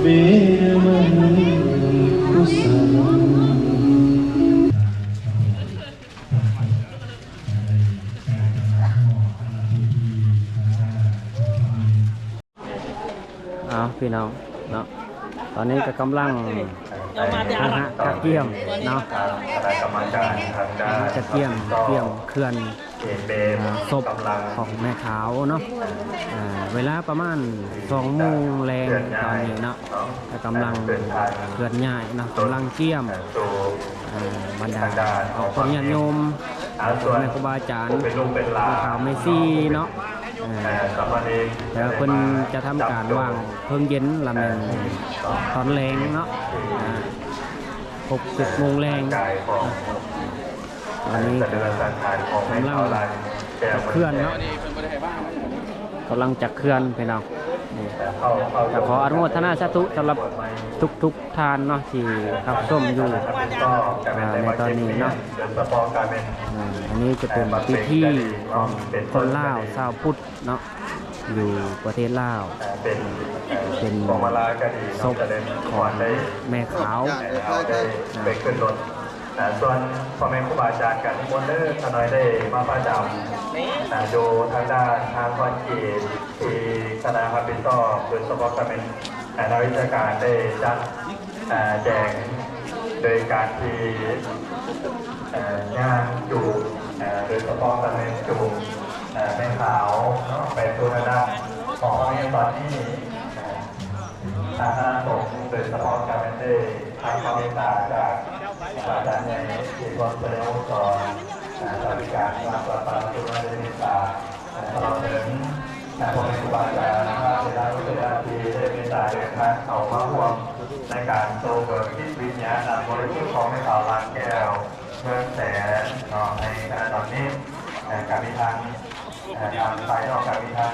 ເບມັງກຸສະລັງ. ອ້າວ ພີ່ນ້ອງເນາະ ຕອນນີ້ກໍກຳລັງ ເອົາມາແຕ່ອາຣັບ ກະກຽມເນາະ ກະກຽມ ກຽມເຄື່ອນ ອ່າ ສົບຂອງແມ່ຂາວເນາະ ອ່າ ເວລາປະມານສອງໂມງແລງຕອນນີ້ເນາະ ກໍກຳລັງເຄື່ອນຍ້າຍເນາະ ກຳລັງກຽມ ອ່າ ບັນດາອອກຕົນຍາດໂຍມ ແມ່ຄູບາອາຈານ ແມ່ຂາວແມ່ຊີເນາະ ອ່າ ແຕ່ວ່າເພິ່ນຈະທຳການວາງເພີງເຢັນລະແມ່ນຕອນແລງເນາະ ອ່າ ຫົກເຈັດໂມງແລງ. ຕອນນີ້ກໍກຳລັງຈັກເຄື່ອນເນາະ ກຳລັງຈັກເຄື່ອນພີ່ນ້ອງ ນີ້ ກໍຂໍອະນຸໂມທະນາສາທຸສຳລັບທຸກໆທ່ານເນາະ ທີ່ຮັບຊົມຢູ່ ອ່າ ໃນຕອນນີ້ເນາະ ອ່າ ອັນນີ້ຈະເປັນພິທີຂອງຄົນລາວຊາວພຸດເນາະ ຢູ່ປະເທດລາວ ເປັນ ເປັນສົບຂອງແມ່ຂາວ ໄດ້ຂຶ້ນລົດ ອ່າ ສ່ວນພໍ່ແມ່ຄູບາອາຈານກໍນິມົນເດີ ຂ້ານ້ອຍໄດ້ມາປະຈຳ ອ່າ ຢູ່ທາງດ້ານທາງຄອນກຣີດ ທີ່ຄະນະຮັບຜິດຊອບ ໂດຍສະເພາະກໍແມ່ນ ອ່າ ນັກວິຊາການໄດ້ຈັດ ອ່າ ແຈງໂດຍການທີ່ ອ່າ ຍ່າງຈູງ ອ່າ ໂດຍສະເພາະກໍແມ່ນຈູງ ອ່າ ແມ່ຂາວເນາະ ໄປສູ່ທາງດ້ານຂອງໂຮງຮຽນຕອນນີ້ ອ່າ ທາງຄະນະສົງ ໂດຍສະເພາະກໍແມ່ນໄດ້ຮັບຄວາມເມດຕາຈາກອາຈານໃຫຍ່ ທີ່ເພິ່ນສະແດງສອນ ອ່າ ສາທິການທີ່ມາສອນປານະຄຸນໄດ້ເມດຕາ ອ່າ ຕະຫຼອດເຖິງ ອ່າ ພໍ່ແມ່ຄູບາອາຈານ ພະເຖລະນຸເຖລະທີ່ໄດ້ເມດຕາເດີນທາງເຂົ້າມາຮ່ວມໃນການໂຕເບີກຈິດວິນຍານອັນບໍລິສຸດຂອງແມ່ຂາວລານແກ້ວ ເມືອງແສນເນາະ ໃນຂະນະຕອນນີ້ ເອີ ກະມີທັງ ເອີ ທາງພາຍນອກກະມີທັງ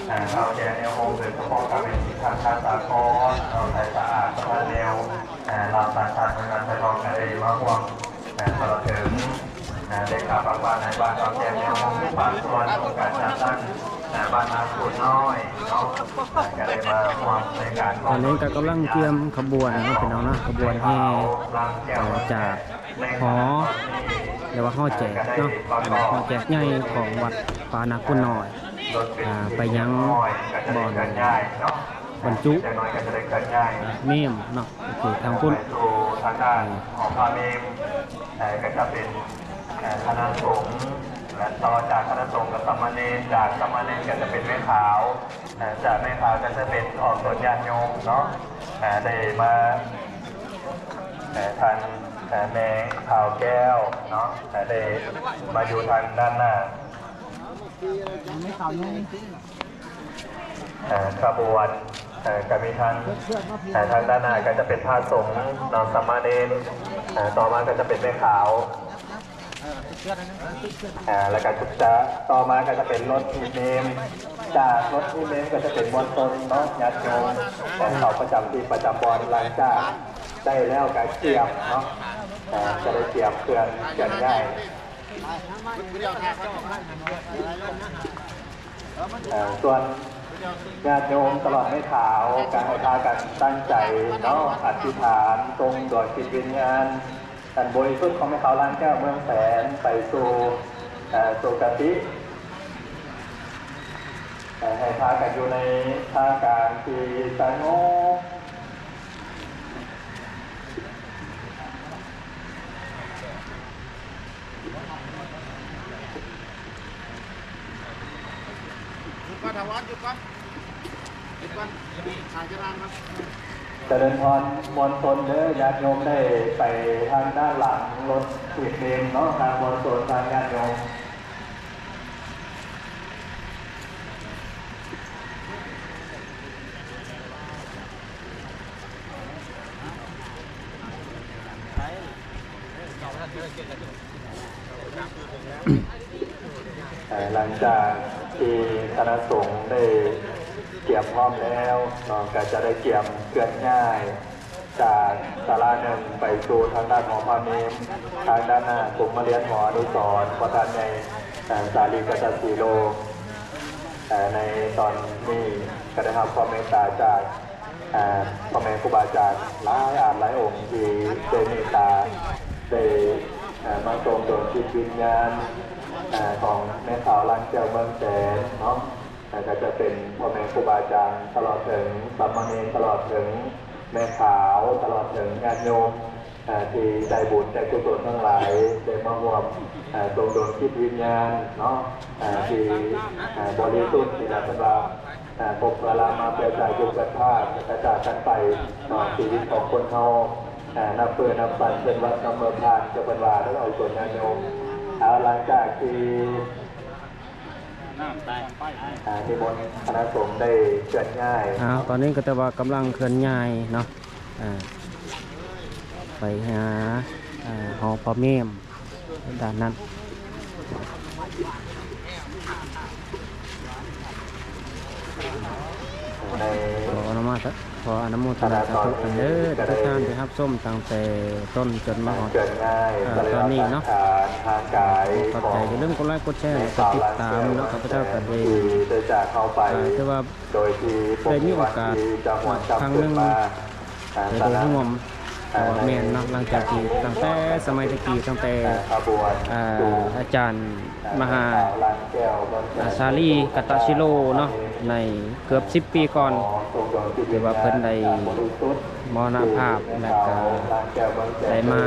ເອີ ເຖົ້າແກ່ແນວໂຮມ ໂດຍສະເພາະກະແມ່ນທ່ານທ່ານສາຄອນເນາະ ໄຊສະອາດ ປະທານແນວ ເອີ ລາວສ້າງຊາດ ເມືອງນາຊາຍທອງ ກະໄດ້ມາຮ່ວມ ເອີ ຕະຫຼອດເຖິງ ເອີ ເລຂາພັກບ້ານໃນບ້ານເຖົ້າແກ່ແນວໂຮມ ຜູ້ພາກສ່ວນອົງການຈັດຕັ້ງ ເອີ ບ້ານນາໂພນນ້ອຍເນາະ ເອີ ກະໄດ້ມາຮ່ວມໃນການ ຕອນນີ້ກໍກຳລັງກຽມຂະບວນເນາະ ພີ່ນ້ອງເນາະ ຂະບວນແຫ່ ເອີ ຈາກ ຫໍ ເອີ້ນວ່າຫໍແຈກເນາະ ຫໍແຈກໃຫຍ່ຂອງວັດປ່ານາໂພນນ້ອຍ ອ່າ ໄປຍັງບ່ອນບັນຈຸ ອ່າ ເມມເນາະ ໂອເຄ ທາງພຸ້ນ ໄປສູ່ທາງດ້ານຫໍພະເມມ ເອີ ກໍຈະເປັນ ເອີ ຄະນະສົງ ແລະ ຕໍ່ຈາກຄະນະສົງກໍສາມະເນນ ຈາກສາມະເນນກໍຈະເປັນແມ່ຂາວ ເອີ ຈາກແມ່ຂາວກໍຈະເປັນອອກຕົນຍາດໂຍມເນາະ ເອີ ໄດ້ມາ ເອີ ທ່ານ ເອີ ແມ່ຂາວແກ້ວເນາະ ເອີ ໄດ້ມາຢູ່ທາງດ້ານໜ້າ ເອີ ຂະບວນ ເອີ ກໍມີທັງ ເອີ ທາງດ້ານໜ້າກໍຈະເປັນພະສົງເນາະ ສາມະເນນ ເອີ ຕໍ່ມາກໍຈະເປັນແມ່ຂາວ ອ່າ ແລ້ວກໍຈະ ຕໍ່ມາກໍຈະເປັນລົດອີເມມ ຈາກລົດອີເມມກໍຈະເປັນມວນຊົນເນາະ ຍາດໂຍມ ເຂົ້າປະຈຳທີ່ປະຈຳບ່ອນ ຫຼັງຈາກໄດ້ແລ້ວກໍກຽມເນາະ ອ່າ ຈະໄດ້ກຽມເຄື່ອນ ເຄື່ອນຍ້າຍ ເອີ ສ່ວນຍາດໂຍມຕະຫຼອດແມ່ຂາວ ກໍໃຫ້ພາກັນຕັ້ງໃຈເນາະ ອະທິຖານສົ່ງດວງຈິດວິນຍານ ອັນບໍລິສຸດຂອງແມ່ຂາວລານແກ້ວເມືອງແສນໄປສູ່ ເອີ ສຸຄະຕິ ເອີ ໃຫ້ພາກັນຢູ່ໃນທ່າກາງທີ່ສະຫງົບ. ຈະເລີນພອນ ມວນຊົນເດີ ຍາດໂຍມໄດ້ໄປທາງດ້ານຫຼັງລົດອີກເລນເນາະ ທາງມວນຊົນ ທາງຍາດໂຍມ. ຫຼັງຈາກທີ່ຄະນະສົງໄດ້ກຽມພ້ອມແລ້ວເນາະ ກໍຈະໄດ້ກຽມເຄື່ອນຍ້າຍຈາກສາລາໜຶ່ງໄປສູ່ທາງດ້ານຫໍພະເມມ ທາງດ້ານໜ້າກົມມະລຽນຫໍອະນຸສອນ ພະທ່ານໃຫຍ່ ສາລີກັດຕະສີໂລ. ໃນຕອນນີ້ກໍໄດ້ຮັບຄວາມເມດຕາຈາກ ອ່າ ພໍ່ແມ່ຄູບາອາຈານຫຼາຍອາດຫຼາຍອົງທີ່ໄດ້ເມດຕາ ໄດ້ ອ່າ ມາສົ່ງດວງຈິດວິນຍານ ອ່າ ຂອງແມ່ຂາວ ລາງແກ້ວ ເມືອງແສນເນາະ ແລ້ວກໍຈະເປັນພໍ່ແມ່ຄູບາອາຈານ ຕະຫຼອດເຖິງສາມະເນນ ຕະຫຼອດເຖິງແມ່ຂາວ ຕະຫຼອດເຖິງຍາດໂຍມ ອ່າ ທີ່ໃຈບຸນໃຈກຸສົນທັງຫຼາຍ ໄດ້ມາຮ່ວມ ອ່າ ສົ່ງດວງຈິດວິນຍານເນາະ ອ່າ ທີ່ ອ່າ ບໍລິສຸດນີ້ລະ ເພິ່ນວ່າ ອ່າ ພົບເພື່ອລາມາແປໃຈຢູ່ເກີດພາກ ແລ້ວກໍຈາກກັນໄປເນາະ ຊີວິດຂອງຄົນເຮົາ ອ່າ ນັບມື້ນັບວັນເປັນວັນນຳເມືອຜ່ານ ເຈົ້າເພິ່ນວ່າເດີ ເອົາສ່ວນຍາດໂຍມ ເອົາ ຫຼັງຈາກທີ່ ອ່າ ນິມົນຄະນະສົງໄດ້ເຄື່ອນຍ້າຍ ອ້າວ ຕອນນີ້ກໍແຕ່ວ່າກຳລັງເຄື່ອນຍ້າຍເນາະ ອ່າ ໄປຫາ ອ່າ ຫໍພະເມມດ້ານນັ້ນ ຂໍອະນຸໂມທະ ຂໍອະນຸໂມທະນາສາທຸນຳເດີ ທຸກໆທ່ານທີ່ຮັບຊົມຕັ້ງແຕ່ຕົ້ນຈົນມາຮອດ ເອີ ຕອນນີ້ເນາະ ຂອບໃຈ ຢ່າລືມກົດໄລກົດແຊ ແລະ ກົດຕິດຕາມເນາະ ຂ້າພະເຈົ້າກໍໄດ້ ເອີ ຖືວ່າໄດ້ມີໂອກາດຄັ້ງໜຶ່ງ ໄດ້ ໄດ້ຮ່ວມ ເອີ ແມ່ນເນາະ ຫຼັງຈາກທີ່ຕັ້ງແຕ່ສະໄໝແຕ່ກີ້ ຕັ້ງແຕ່ ເອີ ອາຈານ ມະຫາ ອາ ສາລີ ກັດຕະຊີໂລເນາະ ໃນເກືອບສິບປີກ່ອນ ທີ່ວ່າເພິ່ນໄດ້ມໍລະນະພາບ ແລ້ວກະໄດ້ມາ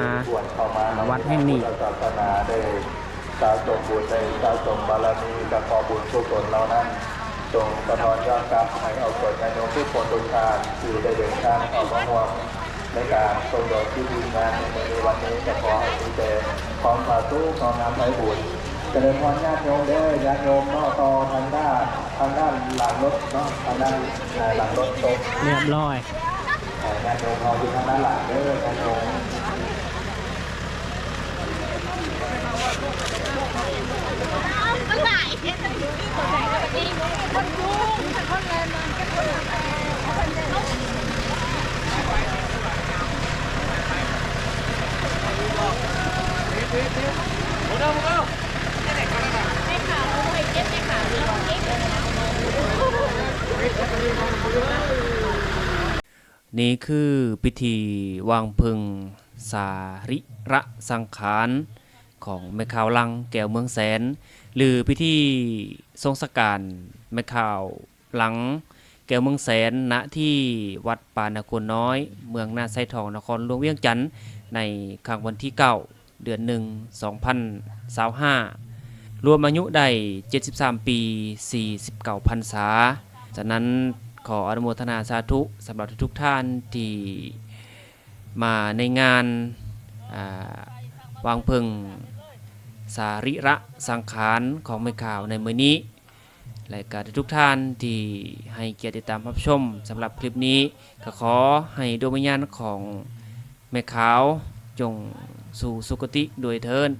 ອາ ວັດແຫ່ງນີ້ ສະສົມບຸນ ໄດ້ສະສົມບາລະມີ ກະຂໍບຸນກຸສົນເຫຼົ່ານັ້ນ ຈົ່ງສະທ້ອນຍ້ອນກັບໃຫ້ອອກຕົນຍາດໂຍມທຸກຄົນທຸກທ່ານ ທີ່ໄດ້ເດີນທາງເຂົ້າມາຮ່ວມ ໃນການສົ່ງດອກຈິດວິນຍານໃນມື້ນີ້ວັນນີ້ ກໍຂໍໃຫ້ມີແຕ່ຄວາມຜາສຸກ ຄວາມງາມໄພບູນ ຈະເລີນພອນຍາດໂຍມເດີ ຍາດໂຍມເນາະ ຕໍ່ທາງດ້ານ ທາງດ້ານຫຼັງລົດເນາະ ທາງດ້ານ ເອີ ຫຼັງລົດຕົກ ຮຽບຮ້ອຍ ເອີ ຍາດໂຍມເຮົາຢູ່ທາງດ້ານຫຼັງເດີ ຍາດໂຍມ. ນີ້ຄືພິທີວາງເພິ່ງສະຣີຣະສັງຂານຂອງແມ່ຂາວ ລັງແກ້ວ ເມືອງແສນ ຫຼື ພິທີສົ່ງສະການແມ່ຂາວ ລັງແກ້ວ ເມືອງແສນ ນະທີ່ວັດປ່ານາໂຄນນ້ອຍ ເມືອງນາຊາຍທອງ ນະຄອນຫຼວງວຽງຈັນ ໃນຄ່ຳວັນທີເກົ້າ ເດືອນໜຶ່ງ ສອງພັນຊາວຫ້າ ລວມອາຍຸໄດ້ເຈັດສິບສາມປີ ສີ່ສິບເກົ້າພັນສາ. ສະນັ້ນ ຂໍອະນຸໂມທະນາສາທຸສຳລັບທຸກໆທ່ານທີ່ມາໃນງານ ອາ ວາງເພິ່ງສະຣີຣະສັງຂານຂອງແມ່ຂາວໃນມື້ນີ້ ແລະ ກະທຸກໆທ່ານທີ່ໃຫ້ກຽດຕິດຕາມຮັບຊົມ. ສຳລັບຄລິບນີ້ ກະຂໍໃຫ້ດວງວິນຍານຂອງ ແມ່ຂາວ ຈົ່ງສູ່ສຸຄະຕິດ້ວຍເທີ້ນ.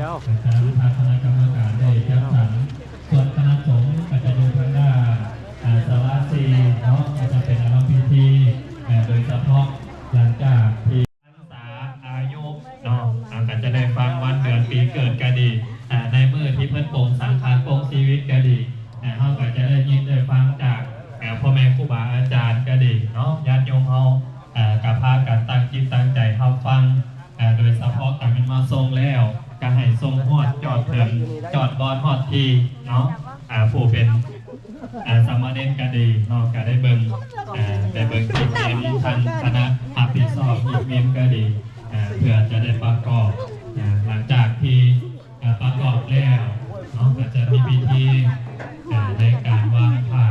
ແລ້ວ ທາງຄະນະກຳມະການໄດ້ຈັດສັນ ສ່ວນຄະນະສົງກໍຈະຢູ່ທາງດ້ານ ອາ ສາລາສີ່ເນາະ ກໍຈະເປັນອາລຳພິທີ ເອີ ໂດຍສະເພາະຫຼັງຈາກທີ່ ພັນສາອາຍຸເນາະ ເຮົາກໍຈະໄດ້ຟັງວັນເດືອນປີເກີດກໍດີ ອາ ໃນມື້ທີ່ເພິ່ນປົງສັງຂານປົງຊີວິດກໍດີ ອາ ເຮົາກໍຈະໄດ້ຍິນໄດ້ຟັງຈາກ ອາ ພໍ່ແມ່ຄູບາອາຈານກໍດີເນາະ ຍາດໂຍມເຮົາ ອາ ກໍພາກັນຕັ້ງຈິດຕັ້ງໃຈຮັບຟັງ ອາ ໂດຍສະເພາະກໍແມ່ນມາສົ່ງແລ້ວ ກໍໃຫ້ສົ່ງຮອດຈອດເຖິງ ຈອດບ່ອນຮອດທີ່ເນາະ ອາ ຜູ້ເປັນ ອາ ສາມະເນນກໍດີເນາະ ກໍໄດ້ເບິ່ງ ອາ ໄດ້ເບິ່ງຄລິບເຫັນທາງຄະນະຮັບຜິດຊອບອີກມິມກໍດີ ອາ ເພື່ອຈະໄດ້ປະກອບ ອາ ຫຼັງຈາກທີ່ ອາ ປະກອບແລ້ວເນາະ ກໍຈະມີພິທີ ອາ ໃນການວາງຜ້າ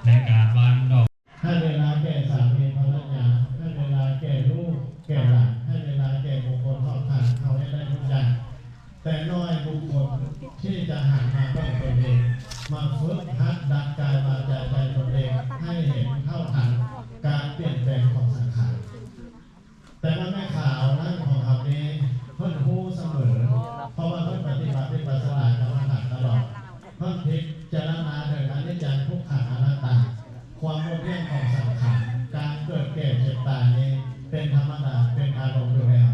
ໃນການວາງດອກ ໃຫ້ເວລາແກ່ສາມີພັນລະຍາ, ໃຫ້ເວລາແກ່ລູກແກ່ຫຼານ, ໃຫ້ເວລາແກ່ບຸກຄົນຮອບຂ້າງເຮົາໃຫ້ໄດ້ຮູ້ຈັກ. ແຕ່ນ້ອຍບຸກຄົນທີ່ຈະຫັນມາເບິ່ງຕົນເອງ, ມາຝຶກຫັດດັດກາຍວາຈາໃຈຕົນເອງໃຫ້ເຫັນເທົ່າທັນການປ່ຽນແປງຂອງສັງຂານ. ແຕ່ວ່າແມ່ຂາວນັ້ນຂອງເຮົານີ້ ເພິ່ນຮູ້ສະເໝີ, ເພາະວ່າເພິ່ນປະຕິບັດວິປັດສະນາກຳມະຖານຕະຫຼອດ. ເພິ່ນພິຈາລະນາເຖິງອະນິດຈັງ ທຸກຂັງ ອະນັດຕາ, ຄວາມບໍ່ທ່ຽງຂອງສັງຂານ, ການເກີດແກ່ເຈັບຕາຍນີ້ເປັນທຳມະດາ, ເປັນອາລົມຢູ່ແລ້ວ.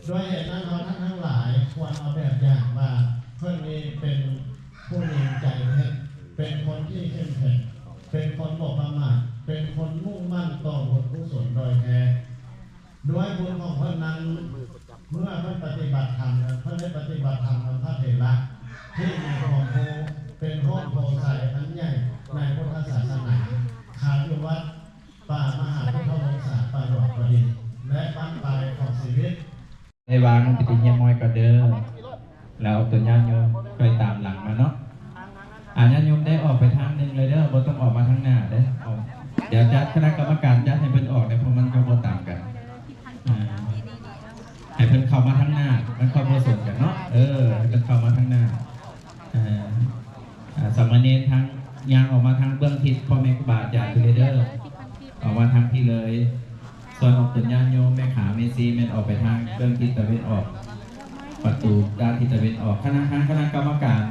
ດ້ວຍເຫດນັ້ນ ເຮົາທ່ານທັງຫຼາຍຄວນເອົາແບບຢ່າງວ່າ ເພິ່ນນີ້ເປັນຜູ້ຍິງໃຈເພັດ, ເປັນຄົນທີ່ເຂັ້ມແຂງ, ເປັນຄົນບໍ່ປະໝາດ, ເປັນຄົນມຸ່ງໝັ້ນຕໍ່ບຸນກຸສົນໂດຍແທ້. ດ້ວຍບຸນຂອງເພິ່ນນັ້ນ, ເມື່ອເພິ່ນປະຕິບັດທຳ, ເພິ່ນໄດ້ປະຕິບັດທຳນຳພະເຖລະທີ່ມີຄວາມຮູ້, ເປັນຮົ່ມໂພໄຊອັນໃຫຍ່ໃນພຸດທະສາສະໜາ, ຄາຢູ່ວັດປ່າມະຫາພຸດທະວົງສາປ່າຫຼວງກໍດີ ແລະ ບັ້ນປາຍຂອງຊີວິດ. ໄດ້ວາງເປັນທີ່ຮຽບຮ້ອຍກ່ອນເດີ ແລ້ວເອົາຕົວຍາດໂຍມຄ່ອຍຕາມຫຼັງມາເນາະ. ອາ ຍາດໂຍມໄດ້ອອກໄປທາງໜຶ່ງເລີຍເດີ ບໍ່ຕ້ອງອອກມາທາງໜ້າເດີ. ເອົາ ດຽວຈັດຄະນະກຳມະການຈັດໃຫ້ເພິ່ນອອກເດີ ເພາະມັນກໍບໍ່ຕາມກັນ. ອາ ໃຫ້ເພິ່ນເຂົ້າມາທາງໜ້າ ມັນຄ່ອຍບໍ່ສົນກັນເນາະ. ເອີ ໃຫ້ເພິ່ນເຂົ້າມາທາງໜ້າ. ອາ ອາ ສາມະເນນທັງ ຍ່າງອອກມາທາງເບື້ອງທິດພໍ່ແມ່ຄູບາອາຈານເພິ່ນເດີ ອອກມາທາງພີ້ເລີຍ. ສ່ວນອອກຕົນຍາດໂຍມ ແມ່ຂາແມ່ຊີ ແມ່ນອອກໄປທາງເບື້ອງທິດຕາເວັນອອກ ປະຕູດ້ານທິດຕາເວັນອອກ. ຄະນະ ທາງຄະນະກຳມະການ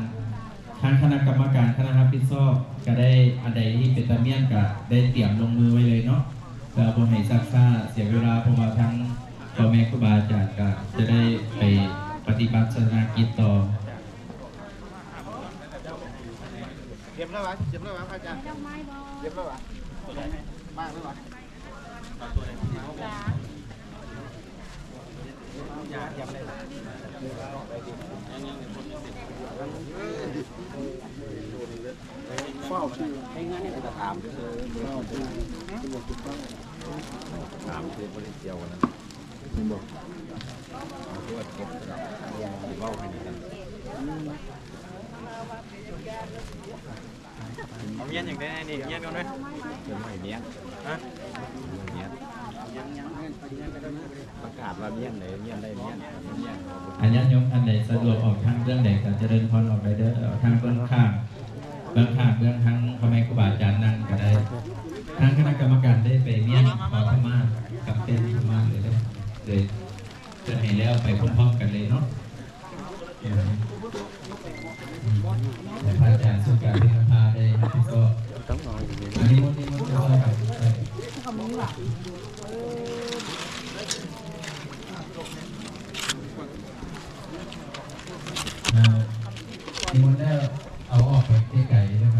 ທາງຄະນະກຳມະການຄະນະຮັບຜິດຊອບກະໄດ້ ອັນໃດທີ່ເປັນຕາມ້ຽນກະໄດ້ຕຽມລົງມືໄວ້ເລີຍເນາະ ເພື່ອບໍ່ໃຫ້ຊັກຊ້າເສຍເວລາ ເພາະວ່າທາງພໍ່ແມ່ຄູບາອາຈານກະຈະໄດ້ໄປປະຕິບັດສາສະໜາກິດຕໍ່. ຮຽບຮ້ອຍຫວາ? ຮຽບຮ້ອຍຫວາ ພະອາຈານ? ຮຽບຮ້ອຍຫວາ? ມາກແລ້ວຫວາ? ເຝົ້າຊື່ ຖາມຊື່ ຖາມຊື່ ບໍ່ໄດ້ກ່ຽວກັນນະ ແມ່ນບໍ່? ເອົາຄືວ່າຄົບກັນ ເວົ້າໃຫ້ນຳກັນ. ເອົາມ້ຽນຫຍັງໄດ້ນີ້? ມ້ຽນກ່ອນເດີ ເປັນໄມ້ມ້ຽນ. ຮະ? ໄມ້ມ້ຽນ ປະກາດວ່າມ້ຽນເດ້ ມ້ຽນໄດ້ມ້ຽນ ມ້ຽນ. ອາ ຍາດໂຍມທ່ານໃດສະດວກອອກທາງເບື້ອງໃດກໍຈະເລີນພອນອອກໄດ້ເດີ ອອກທາງເບື້ອງຂ້າງ ເບື້ອງຂ້າງ ເບື້ອງທາງພໍ່ແມ່ຄູບາອາຈານນັ່ງກໍໄດ້. ທາງຄະນະກຳມະການໄດ້ໄປມ້ຽນຂໍຂະມາກັບເຕັ້ນຂະມາເລີຍເດີ ເລີຍ ເພື່ອໃຫ້ແລ້ວໄປພ້ອມໆກັນເລີຍເນາະ. ໃຫ້ພະອາຈານສຸກາເພັງນະພາໄດ້ຮັບຜິດຊອບ. ນິມົນ ນິມົນ ເອີ ນິມົນແລ້ວເອົາອອກໄປໄກໆເດີ ເ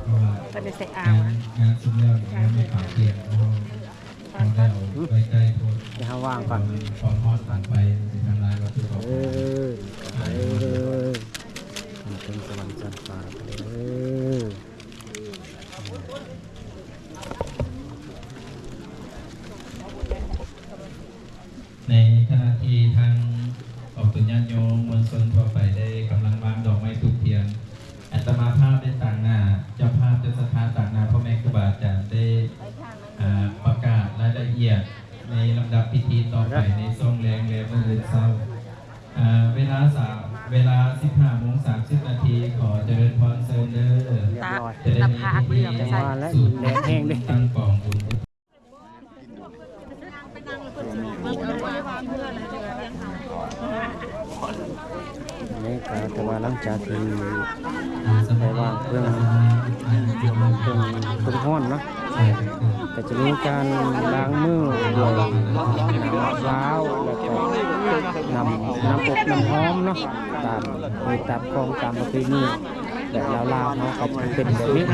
ພາະວ່າ ເພິ່ນໄດ້ໃສ່ອ່າງ ງານ ງານຊຸມແລ້ວນີ້ ງານໄດ້ປາກປ່ຽນເນາະ. ເຮົາໄດ້ເອົາໄວ້ໃກ້ໂພດ ດຽວເຮົາວາງກ່ອນ ຄວາມຮ້ອນຂອງໄຟມັນຊິທຳລາຍວັດຖຸເຂົ້າຂອງ. ເອີ ເອີ ຂຶ້ນສະຫວັນຊັ້ນຟ້າເດີ. ໃນຂະນະທີ່ທາງອອກຕົນຍາດໂຍມມວນຊົນທົ່ວໄປໄດ້ກຳລັງວາງດອກໄມ້ທູບທຽນ ອາດຕະມາພາບໄດ້ຕາງໜ້າເຈົ້າພາບເຈົ້າສັດທາ ຕາງໜ້າພໍ່ແມ່ຄູບາອາຈານໄດ້ ອາ ປະກາດລາຍລະອຽດໃນລຳດັບພິທີຕໍ່ໄປໃນຊ່ວງແລງ ແລະ ມື້ອື່ນເຊົ້າ. ອາ ເວລາສາມ ເວລາສິບຫ້າໂມງສາມສິບນາທີ ຂໍຈະເລີນພອນເຊີນເດີ ຈະໄດ້ມີພິທີສູດມົນຕັ້ງກອງບຸນ. ເອີ ນີ້ກໍແຕ່ວ່າຫຼັງຈາກທີ່ໄດ້ວາງເພິ່ງ ເພິ່ງ ເພິ່ງຮ້ອນເນາະ ກໍຈະມີການລ້າງມືດ້ວຍນ້ຳມະພ້າວ ແລ້ວກໍນ້ຳ ນ້ຳອົບນ້ຳຫອມເນາະ ຕາມຮີດຕາມຄອງ ຕາມປະເພນີແບບລາວໆເຮົາກໍຈະເປັນແບບນີ້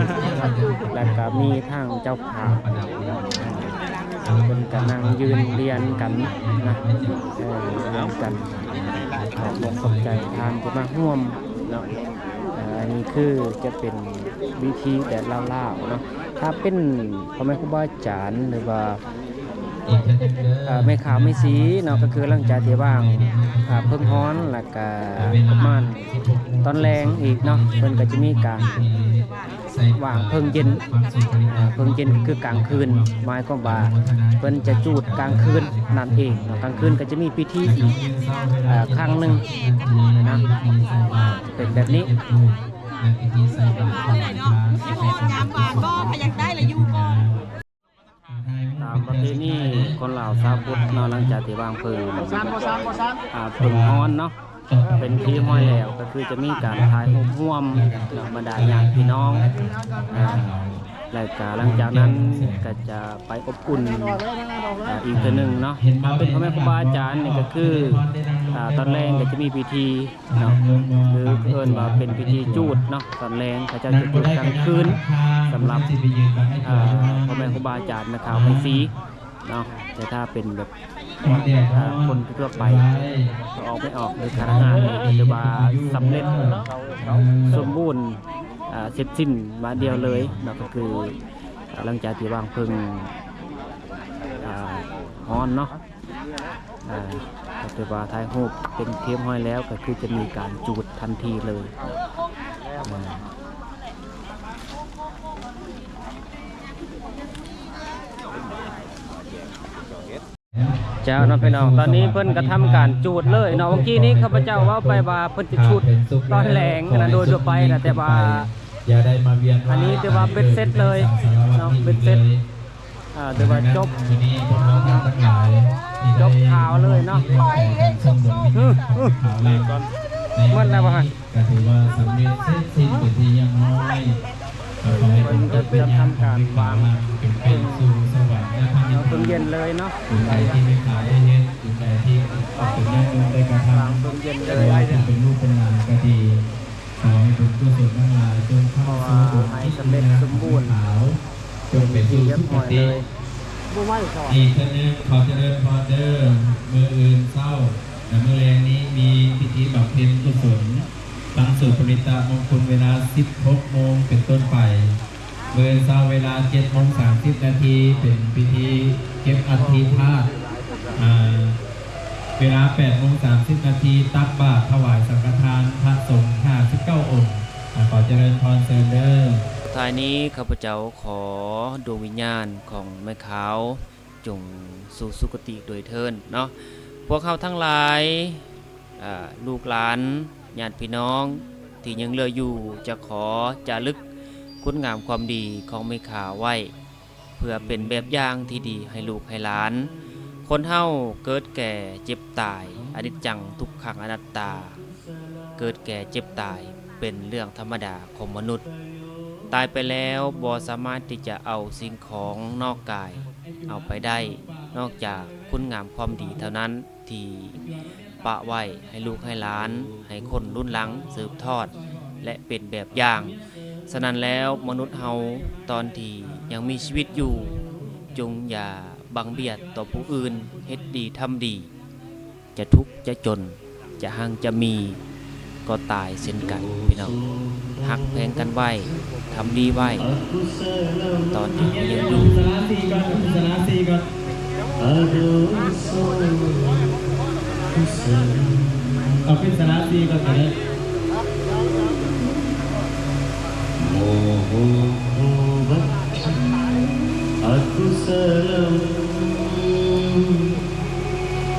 ແລ້ວກໍມີທາງເຈົ້າພາບ ເພິ່ນກໍນັ່ງຢືນລຽນກັນນະ ເອີ ລຽນກັນ ຂອບອົກຂອບໃຈທ່ານທີ່ມາຮ່ວມເນາະ ເອີ ອັນນີ້ຄືຈະເປັນວິທີແບບລາວໆເນາະ ຖ້າເປັນພໍ່ແມ່ຄູບາອາຈານ ຫຼືວ່າ ເອີ ແມ່ຂາວແມ່ສີເນາະ ກໍຄືຫຼັງຈາກທີ່ວາງ ເອີ ເພິ່ງຮ້ອນ ແລ້ວກໍປະມານຕອນແລງອີກເນາະ ເພິ່ນກໍຈະມີການ ວາງເພິ່ງເຢັນ ເພິ່ງເຢັນກໍຄືກາງຄືນ ໝາຍຄວາມວ່າເພິ່ນຈະຈູດກາງຄືນນັ້ນເອງເນາະ ກາງຄືນກໍຈະມີພິທີອີກ ເອີ ຄັ້ງໜຶ່ງນະ ເປັນແບບນີ້. ຕາມປະເພນີຄົນລາວຊາວພຸດເນາະ ຫຼັງຈາກທີ່ວາງເພິ່ງ ອາ ເພິ່ງຮ້ອນເນາະ ເປັນທີ່ຮຽບຮ້ອຍແລ້ວ ກໍຄືຈະມີການຖ່າຍຮູບຮ່ວມເນາະ ບັນດາຍາດພີ່ນ້ອງ ອາ ແລ້ວກະຫຼັງຈາກນັ້ນກໍຈະໄປອົບອຸ່ນ ອາ ອີກເທື່ອໜຶ່ງເນາະ ເປັນພໍ່ແມ່ຄູບາອາຈານນີ້ກໍຄື ອາ ຕອນແລງກໍຈະມີພິທີ ເນາະ ຫຼືເອີ້ນວ່າເປັນພິທີຈູດເນາະ ຕອນແລງເຂົາເຈົ້າຈະຈູດກາງຄືນ ສຳລັບ ເອີ ພໍ່ແມ່ຄູບາອາຈານແມ່ຂາວແມ່ສີເນາະ ແຕ່ຖ້າເປັນແບບ ເອີ ຄົນທົ່ວໄປ ອອກໄປອອກ ຫຼືຄະນະງານ ຖືວ່າສຳເລັດສົມບູນ ເອີ ເສັດສິ້ນບາດດຽວເລີຍເນາະ ກໍຄື ເອີ ຫຼັງຈາກທີ່ວາງເພິ່ງ ເອີ ຮ້ອນເນາະ ເອີ ກໍຖືວ່າຖ່າຍຮູບເປັນທີ່ຮຽບຮ້ອຍແລ້ວ ກໍຄືຈະມີການຈູດທັນທີເລີຍ ເອີ ເຈົ້າເນາະພີ່ນ້ອງ ຕອນນີ້ເພິ່ນກໍທຳການຈູດເລີຍເນາະ ເມື່ອກີ້ນີ້ຂ້າພະເຈົ້າເວົ້າໄປວ່າເພິ່ນຈະຈູດຕອນແລງນະ ໂດຍທົ່ວໄປນະ ແຕ່ວ່າ ຢ່າໄດ້ມາວຽນ ອັນນີ້ຖືວ່າເບັດເສັດເລີຍເນາະ ເບັດເສັດ ອ່າ ຖືວ່າຈົບ ຈົບຂ່າວເລີຍເນາະ ໝົດແລ້ວບໍ່ຫັ້ນ ກໍຖືວ່າສຳເລັດເສັດສິ້ນເປັນທີ່ຮຽບຮ້ອຍ ກໍຂໍໃຫ້ເພິ່ນຈັດທຳການວາງເພິ່ງເຢັນເລີຍເນາະ ຜູ້ໃດທີ່ໄດ້ເຮັດ ຜູ້ໃດທີ່ເປັນຍາດໂຍມໄດ້ກະທຳ ເພິ່ງເຢັນເລີຍ ເປັນລູກເປັນຫຼານກໍດີ ຂໍໃຫ້ບຸນກຸສົນທັງຫຼາຍຈົ່ງເຂົ້າສູ່ດົວງຈິດວິນຍານຂອງເຂົາ ຈົ່ງໄປສູ່ສຸຄະຕິ. ອີກເທື່ອໜຶ່ງ ຂໍຈະເລີນພອນເດີ ມື້ອື່ນເຊົ້າ ແລະ ມື້ແລງນີ້ມີພິທີບຳເພັນກຸສົນ ຕັ້ງສູດປະລິດຕະມຸງຄຸນ ເວລາສິບຫົກໂມງເປັນຕົ້ນໄປ. ມື້ເຊົ້າເວລາເຈັດໂມງສາມສິບນາທີ ເປັນພິທີເກັບອັດຖິທາດ ອາ ເວລາແປດໂມງສາມສິບນາທີ ຕັກບາດຖວາຍສັງຄະທານພະສົງຫ້າສິບເກົ້າອົງ. ອາ ຂໍຈະເລີນພອນເຊີນເດີ. ສຸດທ້າຍນີ້ ຂ້າພະເຈົ້າຂໍດວງວິນຍານຂອງແມ່ຂາວ ຈົ່ງສູ່ສຸຄະຕິດ້ວຍເທີ້ນເນາະ. ພວກເຮົາທັງຫຼາຍ ອາ ລູກຫຼານ ຍາດພີ່ນ້ອງທີ່ຍັງເຫຼືອຢູ່ ຈະຂໍຈາລຶກຄຸນງາມຄວາມດີຂອງແມ່ຂາວໄວ້ ເພື່ອເປັນແບບຢ່າງທີ່ດີໃຫ້ລູກໃຫ້ຫຼານ. ຄົນເຮົາເກີດແກ່ເຈັບຕາຍ ອະນິດຈັງ ທຸກຂັງ ອະນັດຕາ ເກີດແກ່ເຈັບຕາຍເປັນເລື່ອງທຳມະດາຂອງມະນຸດ. ຕາຍໄປແລ້ວບໍ່ສາມາດທີ່ຈະເອົາສິ່ງຂອງນອກກາຍເອົາໄປໄດ້ ນອກຈາກຄຸນງາມຄວາມດີເທົ່ານັ້ນ ທີ່ປະໄວ້ໃຫ້ລູກໃຫ້ຫຼານ ໃຫ້ຄົນລຸນຫຼັງສືບທອດ ແລະ ເປັນແບບຢ່າງ. ສະນັ້ນແລ້ວ ມະນຸດເຮົາຕອນທີ່ຍັງມີຊີວິດຢູ່ ຈົ່ງຢ່າບັງບຽດຕໍ່ຜູ້ອື່ນ, ເຮັດດີທຳດີ. ຈະທຸກຈະຈົນ ຈະຮັ່ງຈະມີ ກໍຕາຍເຊັ່ນກັນພີ່ນ້ອງ. ຮັກແພງກັນໄວ້ ທຳດີໄວ້ ຕອນທີ່ເຮົາຍັງຢູ່. ເອົາຂຶ້ນສະຫຼາສີ່ກ່ອນກໍໄດ້. ໂມໂຫວັດ ອະກຸສະລະ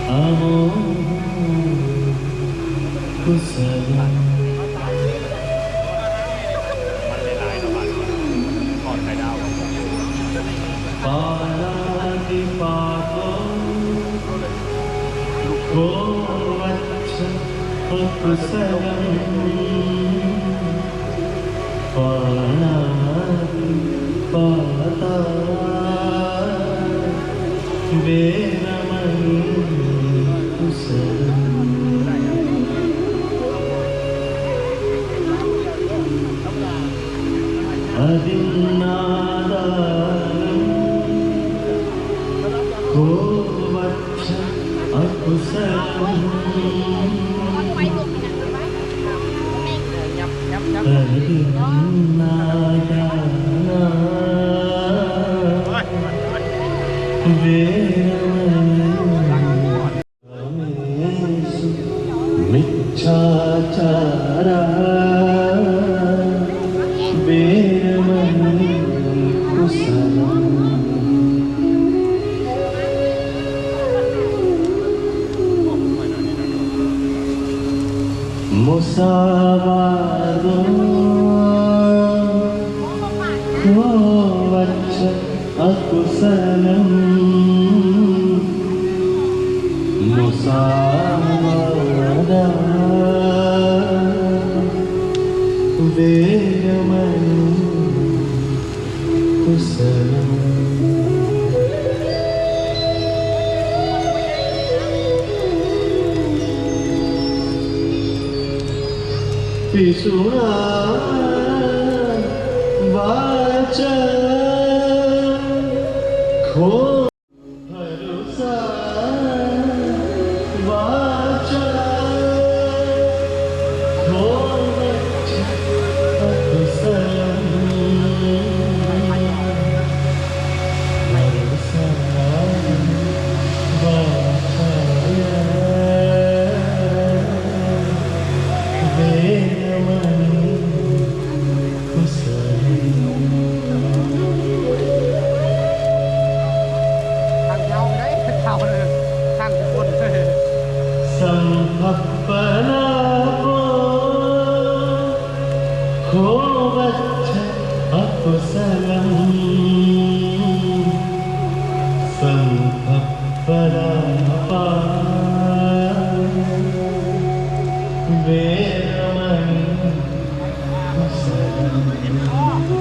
ອະໂມ ກຸສະລະ ປານາຕິປາໂຕ ໂກວັດຊະ कुसलं पाणातिपाता वेरमणी कुसलम्। अदिन्नादानं को वच्च अकुसलम्। अदिन्नादानं वेरमणी कुसलम्। कामेसु मिच्छाचारः वेरमणी कुसलम्। मुसावादो को वच्च अकुसलम्। मुसावादा वेरमणी कुसलम्। पिसुना वाचा को भरुसा वाचा को वच्च अकुसलम्। भरुसा वाचाया वेरमणी कुसलम्। ທາງເຮົາເດ້ ເຮົາເດີ ທາງທຸກຄົນ ສຳພັບປະລາໂປ ໂຄວັດຊະອະກຸສະລັງ ສຳພັບປະລາປາ ເວລະມະນີ ກຸສະລັງ.